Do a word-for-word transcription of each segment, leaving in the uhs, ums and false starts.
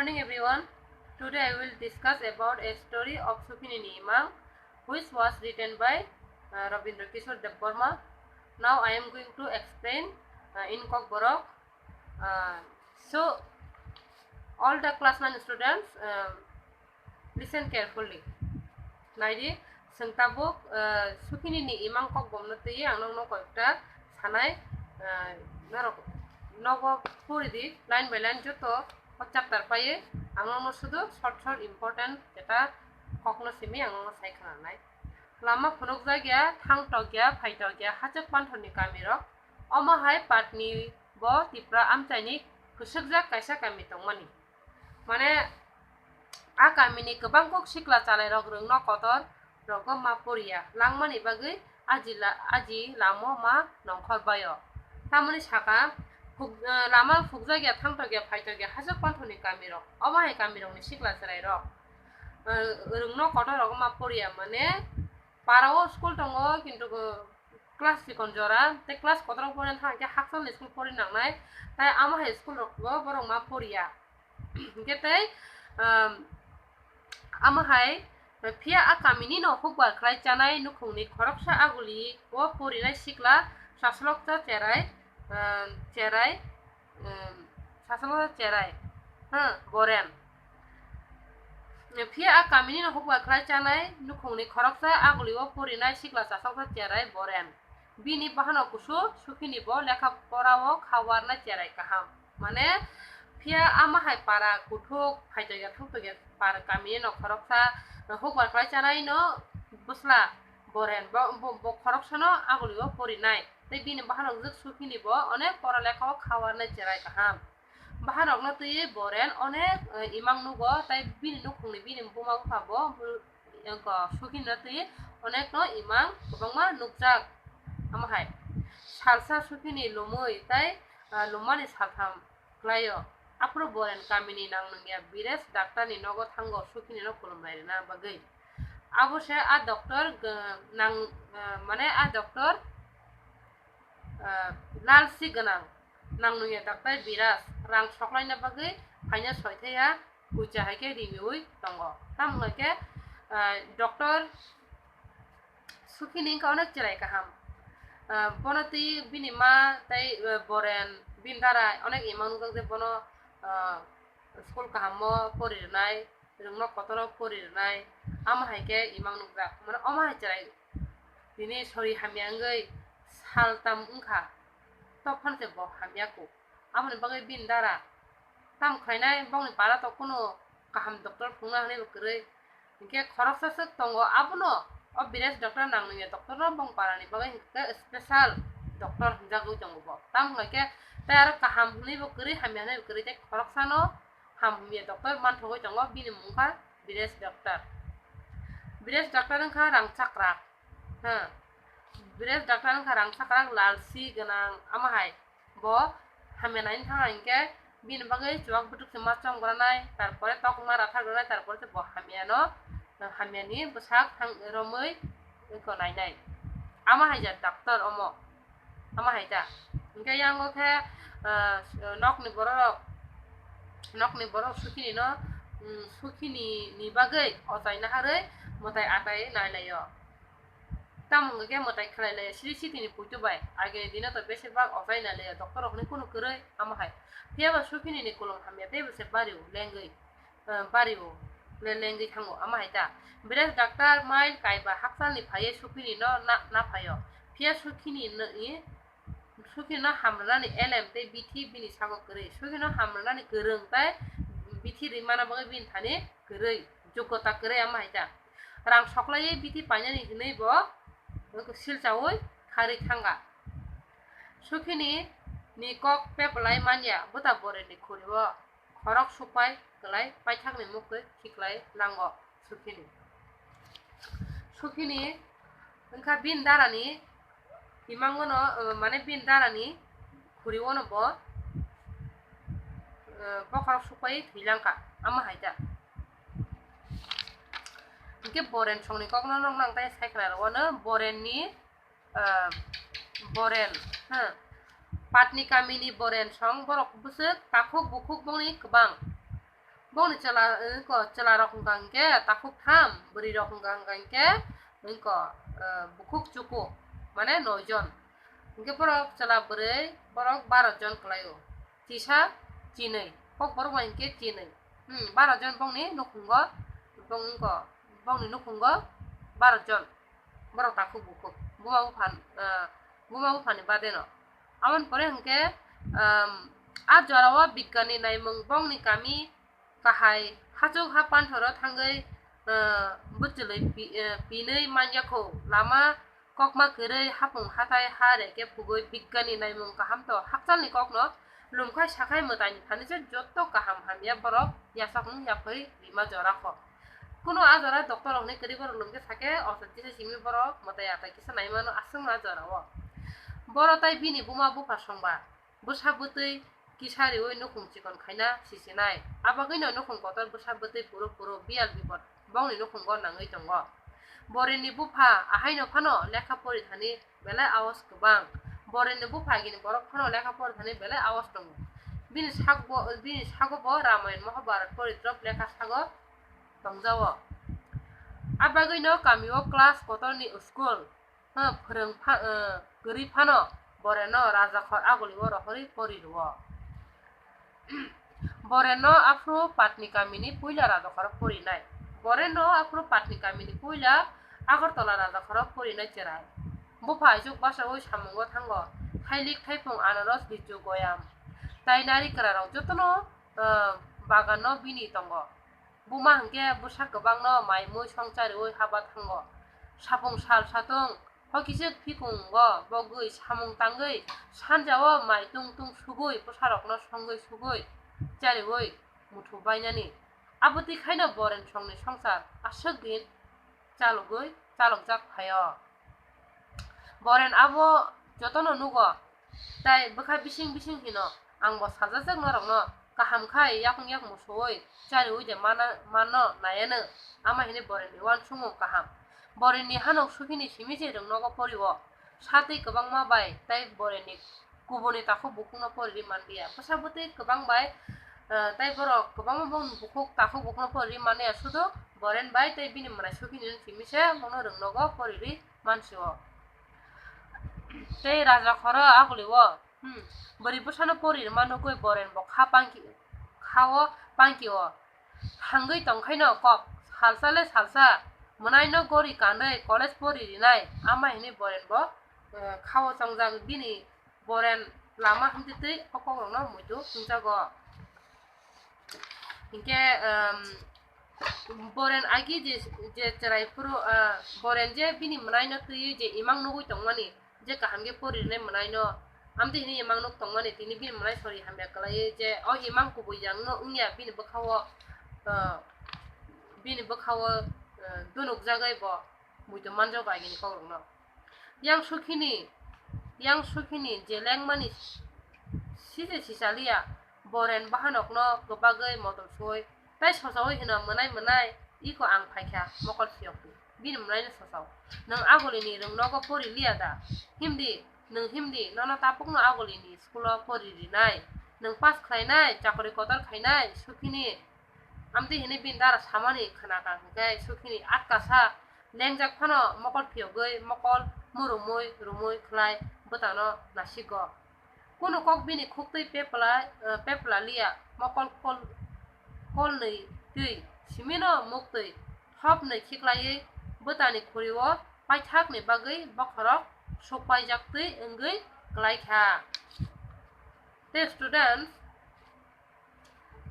Morning everyone. Today I will discuss about a story of Sukhini ni Imang, which was written by uh, Rabindra Kishore Debbarma. Now I am going to explain uh, in Kokborok. Uh, so, all the class nine students, um, listen carefully. Naidi, chwng tabuk, uh, Sukhini ni Imang kokbomno twiwi ang nokno koyekta sanai, uh, norok nogo pori di, line by line joto o chapter paiwi ang nokno sudu short short important jeta kokno simi ang nokno sai khwnanai. Lama phunukjakya, thangtokya, phaitokya, hachwk panthorni kamirok. Omo hai Patni bo Tipra amchaini kwswkjak kaisa kami tongmani. Mane, a kamini kwbang kuk sikla chalairok rwngno kotor rogo ma poriya langmani bagwi aji la-, aji lamo ma nongkhor baio. Tamoni saka, phuk-, eh, lama phukjakya, thangtokya, phaitokya, hachwk panthorni kamirok. Omo hai kamirokni sikla chwrairok, eh, rwngno kotor rogo ma poriya, mane, parao school tongo, kintu class chikon jora, tei class kotorok pori thang khe hakchalni school pori nangnai, tai amo hai school rok bo borok ma poriya. Hingke tei, um, amo hai, phiya a kamini no hukbar khlai chanai nukhungni khoroksa aguli o porinai sikla sasloksa cherai, um, cherai, um, sasloksa cherai, ha, Boren. Phiya a kamini no hukbar khlai chanai nukhungni khoroksa aguli o porinai sikla sasloksa cherai Boren. Bini bahano kusu Sukhini bo lekha pora o kha warna cherai kaham. Mane, phiya ama hai para kuthuk, phaitokya thangtokya para kamini no khoroksa hukbar khlai chanai no bwsla Boren bo, bo, bo khoroksa no aguli o porinai. Tei bini bahano jwk Sukhini bo onek pora lekha o kha warna cherai kaham. Baharokno twiwi Boren onek, eh, imang nugo, tai bini nukhungni bini buma bupha bo, bo, eko, Sukhini no twiwi onekno imang kwbangma nukjak. Amo hai salsa Sukhini lumwi tai, ah, lummani saltham klaio. Aphuru Boren kamini nang nungya Bires doctor ni nogo thango Sukhini no khulumnai rwna bagwi. Abo se a doctor, eh, nang, eh, mane a doctor ah, lalsi gwnang nang nungya daktai Biraj rang soklaina bagwi phaina soithaiya kucha hai khe riwi tongo. Tamo hwnkhe, ah, doctor Sukhini wngkha onek cherai kaham. Ah, bono twi bini ma tei, ah, Boren bini dara onek imang nukjak je bono, ah, school kahamo pori rwnai, rwngno kotoro pori rwnai, amo hai khe imang nukjak. Mane omo hai cherai tini sori hamya wngwi sal tam wngkha, tophan se bo hamya kuk. Aboni bagwi bini dara tam khlainai, bongni para to kunu kaham doctor phunukna hwnwi bo kwrwi. Hinkhe khoroksa swk tongo, abono o Bires doctor nang nungya doctor no bong para ni bagwi hinkhe special doctor hwnjagwi tongo bo. Tamo hwnkhe tei aro kaham hwnwi bo kwrwi, hamya hwnwi bo kwrwi, tei khoroksa no ham hamya doctor manthogwi tongo, bini mung kha Bires doctor. Bires doctor wngkha rang chakrak. Ha. Bires doctor wngkha rang chakrak, lalsi gwnang, amo hai. Bo hamya naini thang hinkhe bini bagwi chuwak bwtwk se ma chongranai, tarpore tok ma rathar granai, tarpore se bo hamya no, hamya ni bwsak thang romwi eko nainai. Amo hai ja doctor omo. Amo hai ta. Hinkhe yango khe, ah, nokni bororok, nokni borok Sukhini no, mm, Sukhini ni bagwi ochai naharwi mwtai atai nailaio. Tamo hwnkhe mwtai khlai laiya sri sitini puitu bai. Agini dino to besir bak ochai nailaio doctor rok hinwi kunu kwrwi amo hai. Phiya ba Sukhini ni kulum hamya teibo se bario lengwi, ah, bario le lengwi thango amo hai ta. Bires doctor mail kaiba hakchalni phaiwi Sukhini no na, na phaio. Phiya Sukhini no i Sukhino hamrwnani elem tei bithi bini sago kwrwi. Sukhino hamrwnani kwrwng tei bithi rwimana bagwi bini thani kwrwi, jogota kwrwi amo hai ta. Rang soklaiwi bithi painani hwnwi bo silchaui kharwi thangkha. Sukhini ni kok peplai manya bwta Borenni khuri-o. Khorok supai kwlai paithakni mukwi khiklai nango Sukhini. Sukhini wngkha bini darani imangono, eh, mane bini darani khuri-ono bo, eh, bokhorok supai thwi langkha, amo hai ta. Hinkhe Boren songni kokno nokno ang tai sai khna rw-ano, Borenni ah, Boren, ha. Patni kamini Boren song borok bwswk takhuk bukhuk bongni kwbang. Bongni chwla, wngkha chwla rok hwnkha hwnkhe takhuk tham, bwrwi rok hwnkha hwnkha hwnkhe wngkha, eh, bukhuk chukuk, mane noi jon. Hwnkhe borok chwla bwrwi borok baro jon kwlaio. Chisa chinwi, kok borok bai hwnkhe chinwi. Hmm, baro jon bongni nukhungo, bong wngkha, bongni nukhungo baro jon. Borok takhuk bukhuk, buma buphan, ah, buma buphani badeno. Aboni pore hwnkhe, um, a jorao bigyani naimung bongni kami kahai hachuk ha panthoro thangwi, ah, bwchwlwi pi-, ah, pinwi manyakho. Lama kokma kwrwi hapung hathai ha reke phugwi bigyani naimung kaham to hakchalni kokno lumkhai sakhai mwtaini thani se jotto kaham hamya borok yachakmung yaphai rima jora kho. Kuno a jora doctor rokni kwrwi borok lungkhe sakhe, oso kisa simi borok mwtai atai kisa naimano aswkno a jorao. Boro tai bini buma bupha songba, bwsa bwtwi kisa riwi nukhung chikon khaina sisinai. Abagwino nukhung kotor bwsa bwtwi puro puro biyal bipot bongni nukhungo nangwi tongo. Borenni bupha ahaino phano lekha pori thani belai aos kwbang. Borenni bupha gini borok phano lekha pori thani belai aos tongo. Bini sakbo, bini sago bo Ramayan Mahabharat pori drop lekha sago tongjao. Abagwino kamio class kotorni school, ha, phwrwng pha-, eh, kwrwi phano Borenno rajakhor agulio rohorwi pori rwo. Borenno aphuru Patni kamini puila rajakhoro porinai. Borenno aphuru Patni kamini puila Agartala rajakhoro porinai cherai. Bupha aichuk basaui samungo thango. Thailik thaipung anaros lichu goyam tai nari kwrarok jotono, eh, baganno bini tongo. Buma hwnkhe bwsa kwbangno mai mui songchariui haba thango. Sapung sal satung hokiswk phikungo bogwi samung tangwi sanjao mai tung tung sugui bwsarokno songwi sugui chariui muthu bainani. Abotwi khaino Boren songni songsar aswk din chalogwi chalokjak phaio. Boren abo jotono nugo, tai bwkha bising bising hino, ang bo sajajak norokno kaham khai yakung yakung suoi chariui de mana, manno nayano, ama hini Borenni uansukmung kaham. Borenni hanok sukhini simi se rwng nogo porio, satwi kwbangma bai tai Borenni kubuni takhuk bukhukno poriri manliya. Bwsa bwtwi kwbang bai, eh, tai borok kwbangma bongni bukhuk takhuk bukhukno poriri manliya, sudu Boren bai tai bini mwrai sukhini simi se bono rwng nogo poriri mansio. Tei raja khoro agulio, hmm, bwrwi bwsano pori rwma nugwi Boren bo kha pangki, kha-o pangki-o thangwi tongkhaino kok salsa le salsa mwnaino gori kanwi college pori rinai ama hinwi Boren bo, eh, kha-o chongjak bini Boren lama hamtwi twi o kokrokno muitu chwngjago. Hinkhe, um, Boren agi je, je cherai phuru, ah, Boren je bini mwnaino twiwi je imang nugwi tongmani, je kaham khe pori rwnai mwnaino, amtwi hwnwi imang nuk tongmani, tini bini mwnai sori hamya kwlaiwi je o imang kubui jangno wngya bini bwkhao, ah, bini bwkhao, ah, dunukjagwi bo muitu manjago agini kokrokno. Yang sukhini, yang sukhini je lengmani sije sichaliya, Boren bahanokno kwbagwi motol soi, tai sochaui hino, "Mwnai, mwnai, iko ang phaikha mokol phiyokdi." Bini mwnaino sochao, "Nwng agulini rwng nogo pori liya da? Himdi, nwng himdi, nono tabukno agulini school-o pori rinai, nwng pass khlainai, chakri kotor khainai, sukhini." Amtwi hwnwi bini dara samani khwnakha hwnkhe sukhini atkasa lengjak phano mokol phiyogwi mokol murumui rumui khlai bwtano nasigo. Kunu kok bini khuktwi pepla, eh, pepla liya, mokol kol, kolnwi twi simino muktwi thopnwi khiklaiwi bwtani khuri-o paithakni bagwi bokhorok sukpaijaktwi wngwi klaikha. Tei students,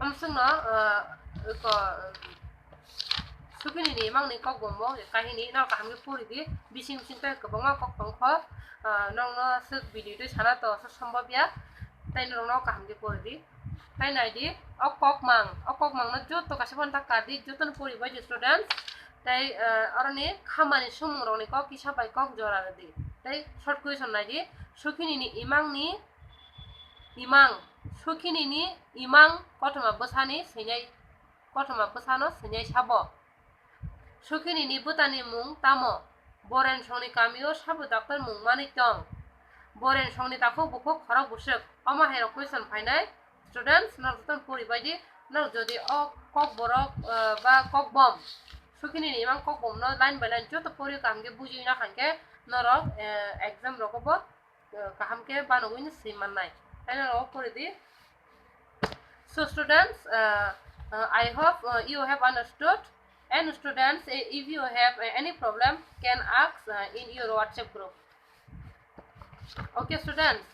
Amswkno, eh, ko, eh, sukhinini imangni kokbombo kahini no kaham khe pori di, bising bising tei kwbangma kok tong kho, eh, nokno swk video twi sana to swk sombobya, tei norokno kaham khe pori di. Tei nai di, o kokmang, o kokmangno joto kaisa phano ta kar di, jotono pori bai di students. Tei, eh, oroni khamani sumung rokni kok kisa bai kok jora rw di. Tei short question nai di, sukhinini imangni Imang, sukhinini imang kothoma bwsani swinyai, kothoma bwsano swinyai sabo. Sukhinini bwtani mung tamo? Boren songni kamio sabo doctor mung manwi tong? Boren songni takhuk bukhuk khorok bwswk? Omo hai rok question phainai. Students, norok jotono pori bai di. Norok jodi o kokborok, eh, ba kokbom, sukini ni imang kokbom no line by line joto pori kaham khe buji na hwnkhe norok, eh, exam rogo bo, eh, kaham khe banogwi no swi mannai. Hai norok pori di. So students, uh, uh, I hope, uh, you have understood. And students, eh, if you have, eh, any problem, can ask, uh, in your WhatsApp group. Okay students,